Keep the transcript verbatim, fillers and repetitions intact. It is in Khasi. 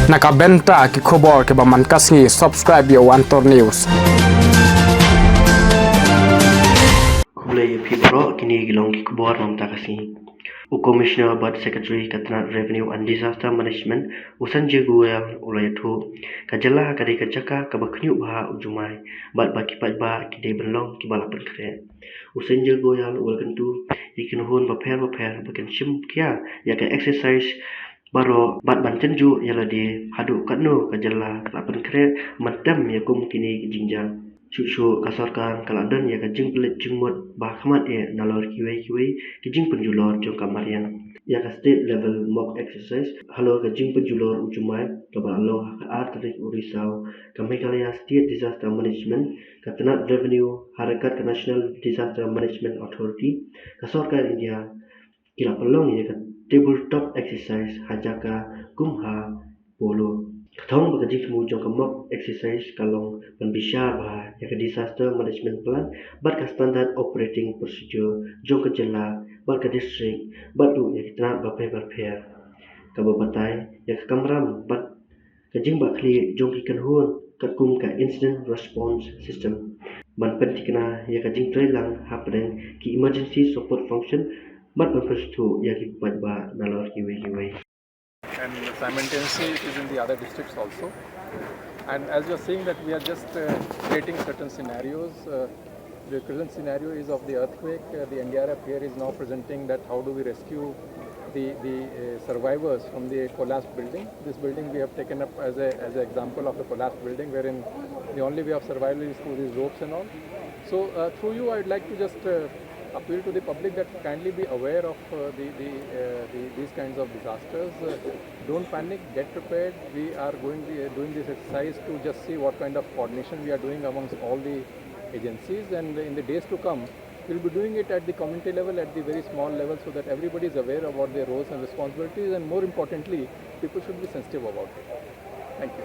Na ka bynta ki khubor kiba man ka sngi, subscribe ïa u Antor News. Khublei ïa phi baroh, kine ki long ki khubor mynta ka sngi. U Commissioner bad Secretary ka tnat Revenue and Disaster Management, u Sanjay Goyal, u la ïathuh ka jylla ka dei ka jaka kaba khñiuh bha u jumai bad ba ki paidbah ki dei ban long kiba la pynkhreh. U Sanjay Goyal u la kyntu ïa ki kynhun bapher bapher ba kin shim khia ïa ka exercise baroh bad ban tynjuh ïa lade haduh katno ka jylla ka la pynkhreh ban tem ïa kum kine ki jingjia. Shuh shuh ka sorkar ka la don ïa ka jingpynleit jingmut ba khmat eh nalor kiwei kiwei ki jingpynjulor jong ka mariang. Ïa ka state level mock exercise halor ka jingpynjulor u jumai kaba la long ha ka ar tarik u Risaw, ka Meghalaya State Disaster Management, ka tnat Revenue ha ryngkat ka National Disaster Management Authority, ka sorkar India, ki la pynlong ïa ka table top exercise ha jaka kum ha Polo. Ka thong ba ka jingthmu jong ka mock exercise ka long ban bishar bha ïa ka disaster management plan bad ka standard operating procedure jong ka jylla bad ka district bad ruh ïa ki tnat bapher bapher, kaba batai ïa ka kamram bad ka jingbahkhlieh jong ki kynhun katkum ka incident response system, ban pynthikna ïa ka jingtrei lang hapdeng ki emergency support function bad ban pynsngewthuh ïa ki paidbah nalor kiwei kiwei. And simultaneously, it is in the other districts also. And as you are seeing that we are just uh, creating certain scenarios. Uh, the present scenario is of the earthquake. Uh, the N D R F here is now presenting that how do we rescue the, the uh, survivors from the collapsed building. This building we have taken up as a as an example of a collapsed building, wherein the only way of survival is through these ropes and all. So uh, through you, I'd like to just uh, appeal to the public that kindly be aware of uh, the, the, uh, the, these kinds of disasters. Uh, don't panic, get prepared. We are going to be doing this exercise to just see what kind of coordination we are doing amongst all the agencies, and in the days to come, we'll be doing it at the community level, at the very small level, so that everybody is aware about their roles and responsibilities, and more importantly, people should be sensitive about it. Thank you.